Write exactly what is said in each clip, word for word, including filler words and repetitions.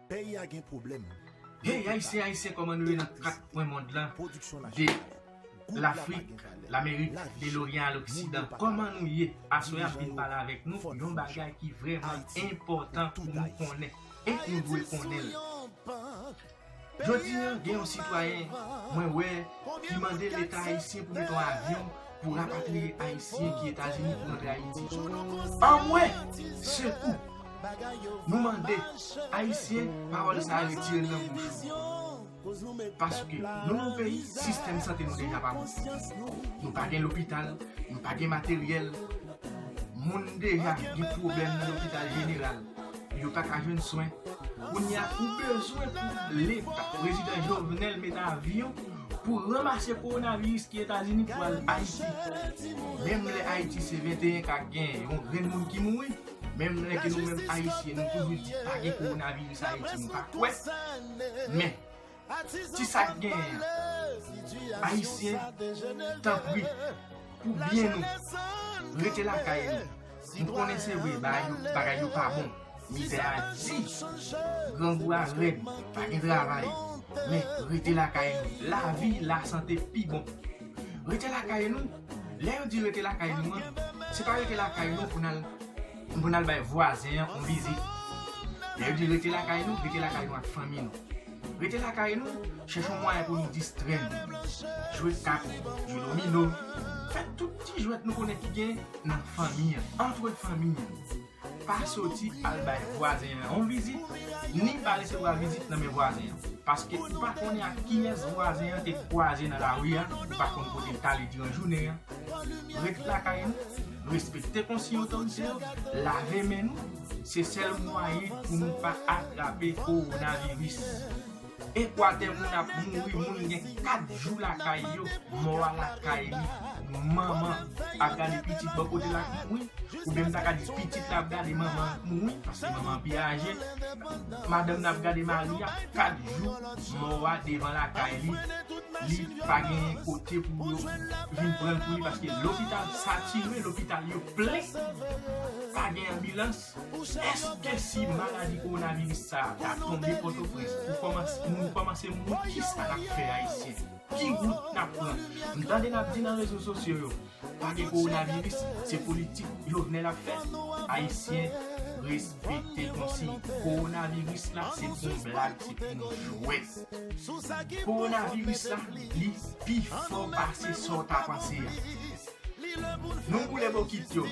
Peyi a gen pwoblèm. Hey Ayisyen, Ayisyen, kòman nou ye nan kat kwen mond lan? De Lafrik, Lamerik, de Loryan a Loksidan. Kòman nou ye? Aswè a m vin pale avèk nou yon bagay ki vrèman enpòtan pou nou konnen e nou dwe konnen l. Jodi a, gen yon sitwayen mwen wè ki mande Leta ayisyen pou mete yon avyon pou rapatriye Ayisyen ki Etazini pou rantre Ayiti. Anmwe, sekou! Nou mande Ayisyen pawòl sa a retire l nan bouch ou. Paske nou nan yon peyi, sistèm sante nou deja pa bon. Nou pa gen lopital, nou pa gen materyèl. Moun deja gen pwoblèm nan lopital jeneral. Yo pa ka jwenn swen. Kounye a, ou bezwen pou Leta, Prezidan Jovenel mete avyon pou ranmase kowonaviris ki Etazini pou al Ayiti. Menm lè Ayiti se venteyen ka gen yon grenn moun ki mouri, menm lè ke nou menm Ayisyen, nou toujou di pa gen kowonaviris Ayiti, nou pa kwè. Men, ti sa k genyen an, Ayisyen, tanpri, pou byen nou, rete lakay nou. M konnen se vre, bagay yo, bagay yo pa bon. Mizè a di, grangou a rèd, pa gen travay. Men, rete lakay nou. Lavi, lasante pi bon. Rete lakay nou. Lè yo di rete lakay nou an, se pa rete lakay nou pou n al, pou n al bay vwazen an yon vizit. Lè yo di rete lakay nou, rete lakay nou ak fanmi nou. Rete lakay nou, chèche yon mwayen pou nou distrè nou. Jwe kat, jwe domino. Fè tout ti jwèt nou konnen ki gen nan fanmi an, antre fanmi an. Pa soti al bay vwazen an yon vizit, ni pa resevwa vizit nan men vwazen an. Paske ou pa konnen ak kiyès vwazen an te kwaze nan lari a, ou pa konn kote l t ale diran jounen an. Ret lakay nou, respekte konsiy otorite yo, lave men nou, se sèl mwayen pou nou pa atrape kowonaviris. Ekwatè, moun ap mouri, moun gen kat jou lakay yo, mò a lakay li. Manman ap gade pitit bò kote l ap mouri, oubyen m ta ka di pitit la ap gade manman ap mouri, paske manman an pi aje. Madanm nan ap gade mari a, kat jou mò a devan lakay li. Li pa gen kote pou yo vin pran l pou li, paske lopital satire, lopital yo plen, pa gen anbilans. Èske si maladi kowonaviris sa a ta tonbe Pòtoprens, pou kòmanse, moun kòmanse mouri, kisa n ap fè Ayisyen? Ki wout n ap pran? M tande n ap di nan rezo sosyo yo, pa gen kowonaviris, se politik Jovenel ap fè. Ayisyen, respekte konsiy. Kowonaviris la, se pa yon blag, se pa yon jwèt. Kowonaviris la, li pi fò pase sa w ta panse a. Nou boule bokit yo.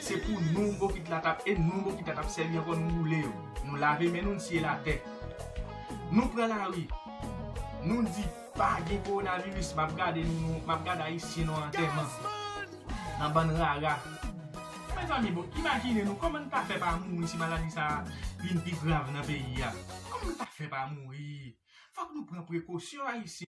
Se pou nou bokit la t ap, e nou bokit la t ap sèvi ankò, nou boule yo. Nou lave men nou, n siye l atè. Nou pran lari. Nou di, pa gen kowonaviris, m ap gade nou, m ap gade Ayisyen nan antèman. Nan bann rara. Mezanmi, bon, imajine nou, kòman n ta fè pa mouri si maladi sa a vin pi grav nan peyi a? Kòman n ta fè pa mouri? Fòk nou pran prekosyon, Ayisyen.